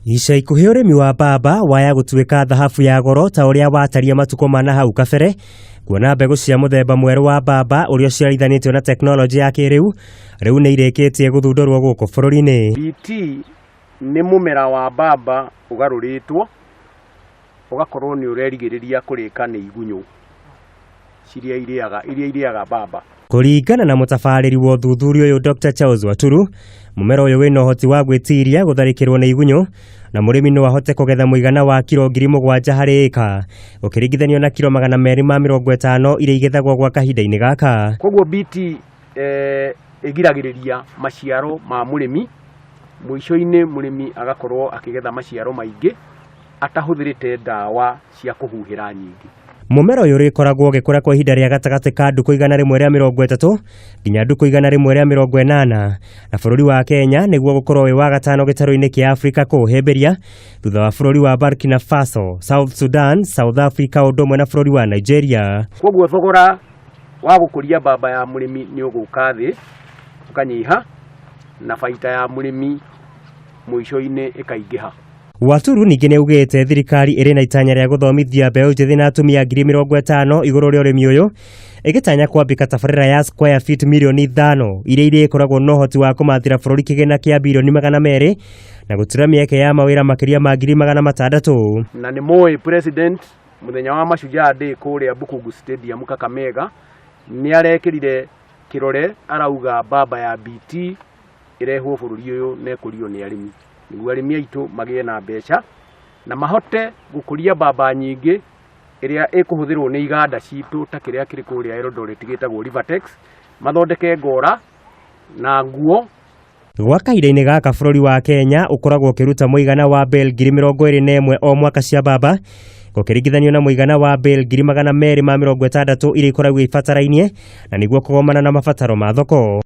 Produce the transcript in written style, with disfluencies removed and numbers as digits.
Ica ikuhĩ ũrĩmi wa mbamba waya gũtuĩka thahabu ya goro ta ũrĩa wataria matukũ ma na hau kabere, kuona mbegũ cia mũthemba mwerũ wa mbamba ũrĩa ũciarithanĩtio na tekinoronjĩ ya kĩrĩu rĩu nĩ irĩkĩtie gũthundũrwo gũkũ bũrũri-inĩ. BT nĩ mũmera wa mbamba ũgarũrĩtwo ũgakorwo nĩ ũrerigĩrĩria kũrĩka nĩ igunyũ ciria irĩaga iria irĩaga mbamba. Kũringana na mũtabarĩri wa ũthuthuria ũyũ Dr. Charles Waturu, mũmera ũyũ wĩna ũhoti wa gwĩtiria gũtharĩkĩrwo nĩ igunyũ na mũrĩmi no ahote kũgetha mũigana wa kiro 7,000 harĩ ĩka ũkĩringithanio na kiro 250 iria igethagwo gwa kahinda-inĩ gaka. Koguo BT ĩgiragĩrĩria maciaro ma mũrĩmi, mũico-inĩ mũrĩmi agakorwo akĩgetha maciaro maingĩ atahũthĩrĩte ndawa cia kũhuhĩra nyingĩ. Mũmera ũyũ ũrĩkoragwo ũgĩkũra kwa ihinda rĩa gatagatĩ ka ndukũ 130 nginya ndukũ 180 na bũrũri wa Kenya nĩguo gũkorwo wĩ wa gatano gĩtarũ-inĩ kĩa Afrika kũũhĩmbĩria thutha wa bũrũri wa Burkina Faso, South Sudan, South Africa ũndũ ũmwe na bũrũri wa Nigeria. Koguo thogora wa gũkũria mbamba ya mũrĩmi nĩ ũgũka thĩ ũkanyiha na baita ya mũrĩmi mũico-inĩ ĩkaingĩha. Waturu ningĩ nĩ augĩte thirikari ĩrĩ na itanya rĩa gũthomithia mbeũ njĩthĩ na atumia 50,000 igũrũ rĩa ũrĩmi ũyũ, ĩgĩtanya kwambĩka tabarĩra ya square feet 5 mirioni iria irĩkoragwo na ũhoti wa kũmathĩra bũrũri kĩgĩna kĩa birioni 200 na gũtura mĩeke ya mawĩra makĩria ma 600,000. Na nĩ mũĩ president mũthenya wa Mashujaa Day kũrĩa Bukungu Stadium Kakamega nĩ arekĩrire kĩrore arauga mbamba ya BT ĩrehwo bũrũri ũyũ na ĩkũrio nĩ arĩmi nĩguo arĩmi aitũ magĩe na mbeca na mahote gũkũria mbamba nyingĩ ĩrĩa ĩkũhũthĩrwo nĩ iganda citũ ta kĩrĩa kĩrĩ kũrĩa Eldoret gĩtagwo Rivatex, mathondeke ngora na nguo. Gwa kahinda-inĩ gaka bũrũri wa Kenya ũkoragwo ũkĩruta mũigana wa bale 21,000 o mwaka cia mbamba gũkĩringithanio na mũigana wa bale 260,000 iria ikoragwo ibatarainie na nĩguo kũgomana na mabataro ma thoko.